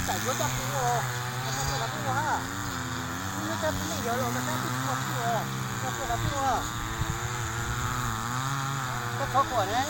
Tawm yuav coj pw ua, koj tuaj los peb ua ha. Wb yuav coj peb neej yawg los koj sab peb tsis muaj pw ua, koj tuaj los peb ua. Koj txhob quaj ne.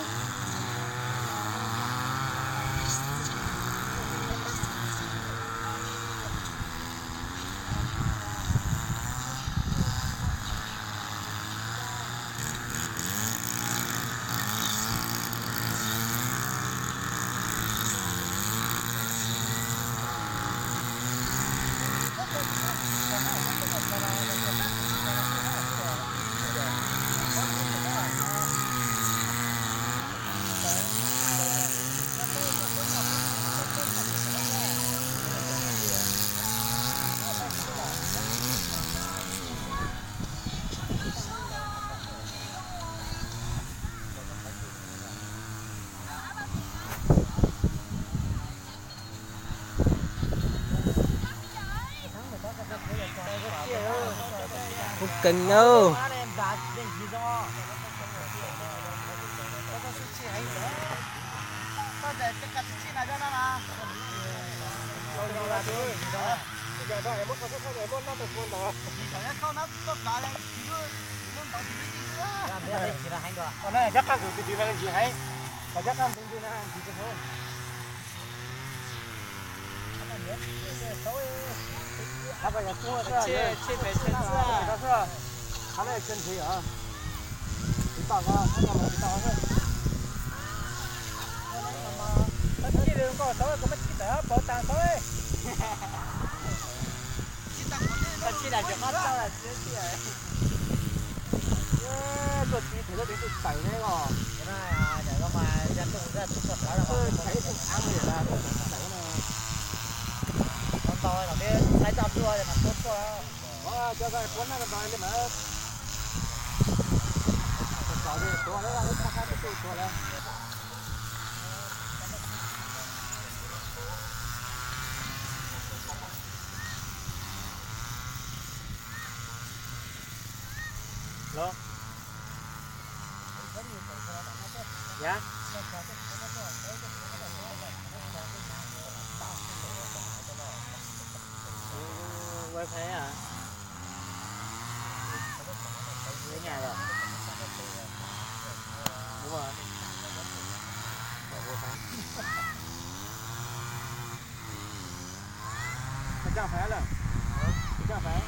Kuv keev na. Tuaj txiv phem tuaj txiv txawm ne os. Txawm ib tug av li lawm, txawm na. Cov ko puab naj ko ntog li mas. Tuav li, tuav li, ib qab qab twb tuav lawm. Los. Yam. Wifi à? Nhảy rồi. Đúng rồi. Mày trang phải lắm. Mày trang phải.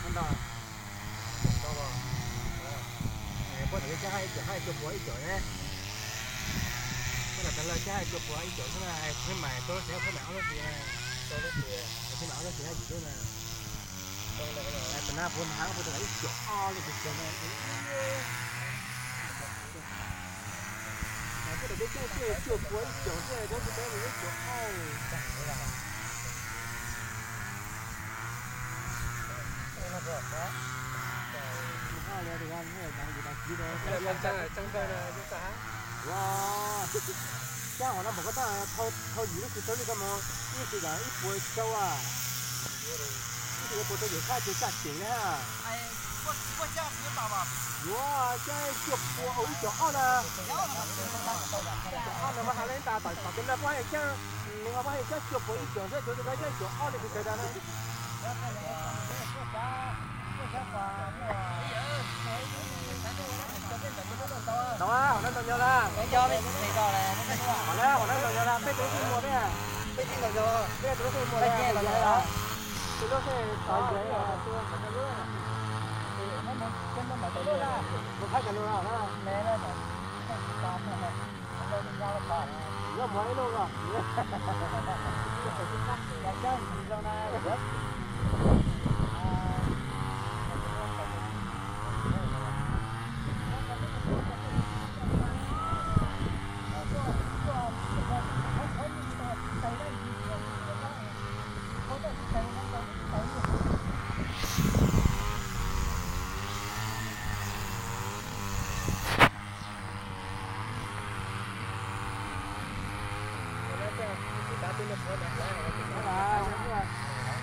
Không đòi. Poj niam coj hai triệu, hai triệu puas ib chổi ne. Poj niam coj hai triệu puas ib chổi xwb na, khuyến mại tau lub xim, khuyến mại ob lub xim na. Khuyến mại ob lub xim hai triệu xwb na. Tam no puas thab puas tau ib chổi ob li pes tsawg na. Poj niam coj cuaj puas ib chổi xwb, cov kuv teb mus ib chổi ob. Ua, sab hov no mas koj thau yim lub xim tau li koj mus, ib lub xim yog ib puas rau a. Ib xim puas rau yawm sab ces xaj ceem na. Yuav coj cuaj puas ib chổi ob na. Ob no mas hais li tas tom tej no puab hais coj, nws ho puab hais coj cuaj puas ib chổi xwb, cov tus no coj ib chổi ob li pes tsawg na. Tau, hom no ntaus nyo na. Hom na, hom no ntaus nyo na, peb tus lub xim muag peb, peb tus lub xim muag, tus lub xim tau yog mus thaij cov lus na. Yuav muag ib lub os.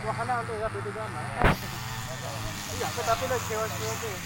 Ua qhov no ntu yog peb tus ko mas, ib yam peb tau peb lub tsheb ua tsheb.